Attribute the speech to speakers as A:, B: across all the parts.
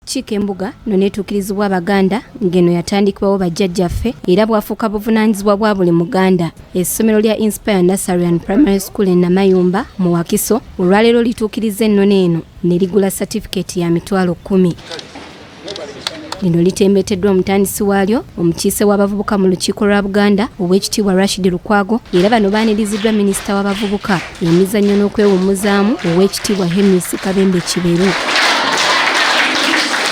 A: Okukiika embuga no neetuukirizibwa Abaganda ng'eno yatandikibwawo bajjajjaffe era bwafuuka buvunaanyizibwa bwa buli Muganda. Essomero lya Inspire Nursery and Primary School e Namayumba mu Wakiso olwaleero lituukiriza ennono eno ne ligula satifikeeti ya 100,000. Lino litembeteddwa omutandisi waalyo omukiise w'abavubuka mu lukiiko lwa Buganda Oweekitiibwa Rashid Lukwago, era bano baaniriziddwa minisita w'abavubuka, emizannyo n'okwewummuzaamu Oweekitiibwa Henry Ssekabembe Kiberu.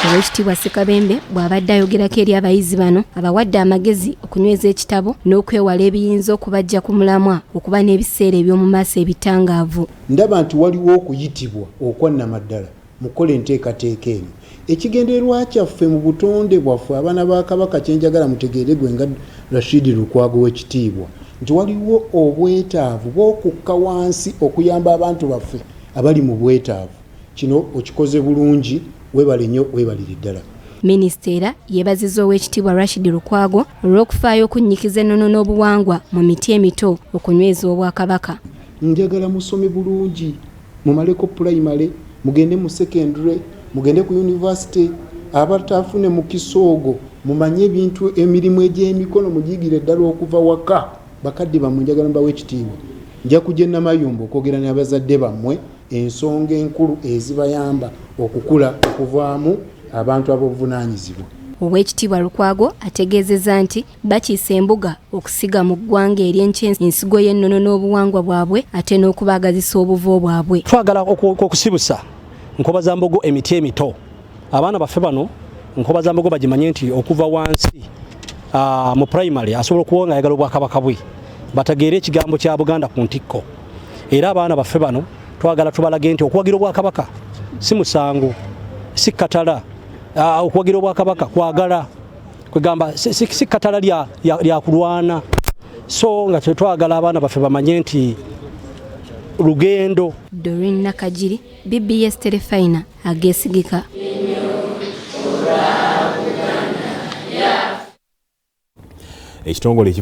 A: Oweekitiibwa Ssekabembe bw'abadde ayogerako eri abayizi bano, abawadde amagezi okunyweza ekitabo n'okwewala ebiyinza okubaggya ku mulamwa okuba n'ebiseera eby'omu maaso ebitangaavu.
B: Ndaba nti waliwo okuyitibwa okwannamaddala mukole enteekateeka eno. Ekigendererwa kyaffe mu butonde bwaffe abaana ba Kabaka, kyenjagala mutegeere gwe nga Rashid Lukwago w'ekitiibwa, nti waliwo obwetaavu bw'okukka wansi okuyamba abantu baffe abali mu bwetaavu. Kino okikoze bulungi, weebale nnyo, weebalire ddala.
A: Minisita era yeebazizza Oweekitiibwa Rashid Lukwago olw'okufaayo okunnyikiza ennono n'obuwangwa mu miti emito okunyweza Obwakabaka.
B: Njagala musome bulungi, mumaleko pulayimale, mugende mu secondary, mugende ku university. Abatafune mukisa ogwo, mumanye ebintu, emirimu egy'emikono mugiyigire ddala okuva waka. Bakadde bammwe njagala mubawe ekitiibwa. Nja kujja e Namayumba okwogera n'abazadde bammwe ensonga enkulu ezibayamba okukula okuvaamu abantu ab'obuvunaanyizibwa.
A: Oweekitiibwa Lukwago ategeezezza nti bakiise embuga okusiga mu ggwanga ery'enkya ensigo y'ennono n'obuwangwa bwabwe ate n'okubaagazisa obuvo bwabwe.
C: Twagala okusibusa Nkobazambogo emiti emito. Abaana baffe bano Nkobazambogo bagimanye nti okuva wansi mu primary asobola okuba nga ayagala obwakabaka bwe, bategeere ekigambo kya Buganda ku ntikko. Era abaana baffe bano twagala tubalage nti okuwagira obwakabaka si musango, si katala. Okuwagira obwakabaka kwagala, kwegamba si katala lya kulwana. So nga twagala abaana baffe bamanye nti lugendo.
A: Doreen Nakagiri, BBS Terefayina, ageesigika.
D: Ekitongole.